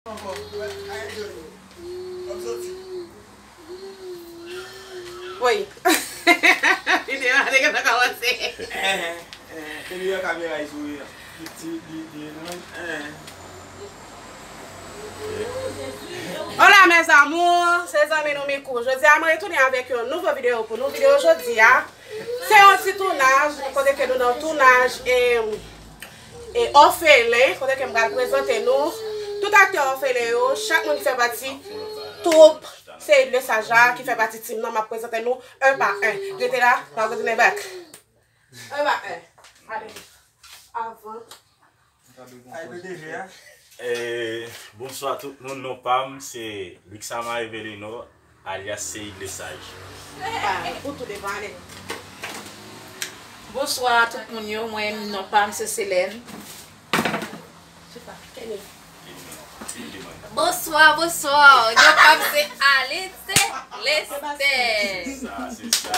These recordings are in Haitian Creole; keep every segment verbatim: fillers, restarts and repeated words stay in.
Wi. Videyo a deja kòmanse. Hola mes amours, se zanmi nou Mikou. Jodi a mwen retounen avèk yon nouvo videyo pou nou. Videyo jodi a, se yon ti tounaj, kote ke nou nan tounaj e, e òfelen, kote ke m pral prezante nou tout aktè òfelen yo, chak moun ki fè pati twoup Seyid Lesaj la, ki fè pati tim nan, m ap prezante nou un pa un. Rete la, m ap retounen back. Un pa un. Ale. Avan. Ay, P D G a. Eh, bonswa tout moun, non pa m se Luxama Evelino, alyas Seyid Lesaj. Ah, ou tou devan, ale. Bonswa tout moun yo, mwen non pa m se Selène. Bonswa, bonswa. Non pa m se Alice Lester. Sa, se sa.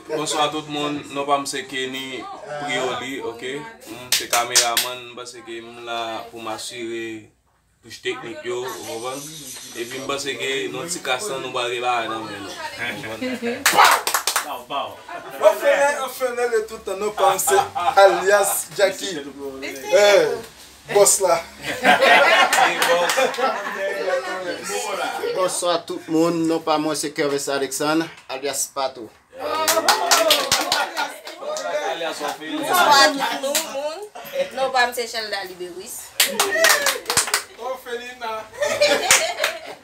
Bonswa tout moun, non pa m se Kenny Prioli, ok? M se kameramann, m panse ke m la pou m asire touch teknik yo, ou konprann? Epi m panse ke nan ti kas lan nou pral gen bagay nan men nou. Ou konprann? Pow, pow. Anfen, anfen, le tout tan, non pa m se alyas Jackie. Eh, bòs la. Bonswa tout moun, non pa mwen se Kervis Alexandre, alyas Patou. Bonswa tout moun. Non pa m se Shelda Liberis. Ofelina.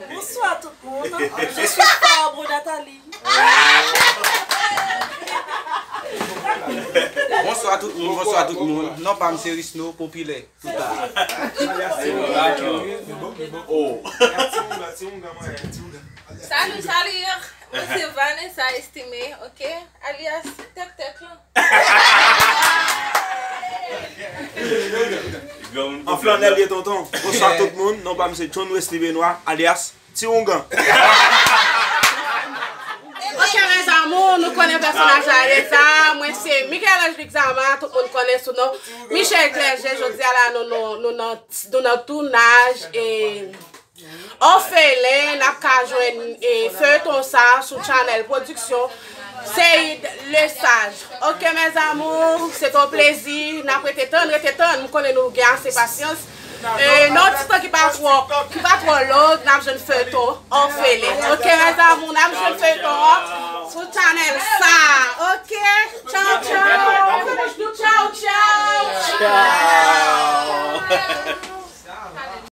Bonswa tout moun. Je suis Fabre Nathalie. Bonswa tout moun, bonswa tout moun. Non pa m se Risno, popilè. Touta. Oh. Salut, salut. Mwen se Vanessa Estimé, ok? Alyas Tèk Tèk lan. An flanèl ye tonton. Bonswa tout moun. Non pa m se John Wesley Benoit, alyas Ti Oungan. Ok, mes amours, nou konnen pèsonaj la deja. Mwen se Michel-Ange Luxama, tout moun konnen sou non Michel Clergé. Jodi a la, nou, nou, nou nan, nou nan tounaj e òfelen, n ap ka jwenn, e, feyton sa sou Channel Production, Seyid Lesaj. Ok, mes amours, se te yon plezi. N ap rete tann, rete tann. M konnen nou gen ase pasyans. E, nan yon ti tan ki pa twò, ki pa twò long, n ap jwenn feyton òfelen. Ok, mes amours, n ap jwenn feyton an sou channel sa. Ok, tchaw, tchaw. Tchaw, tchaw. Tchaw.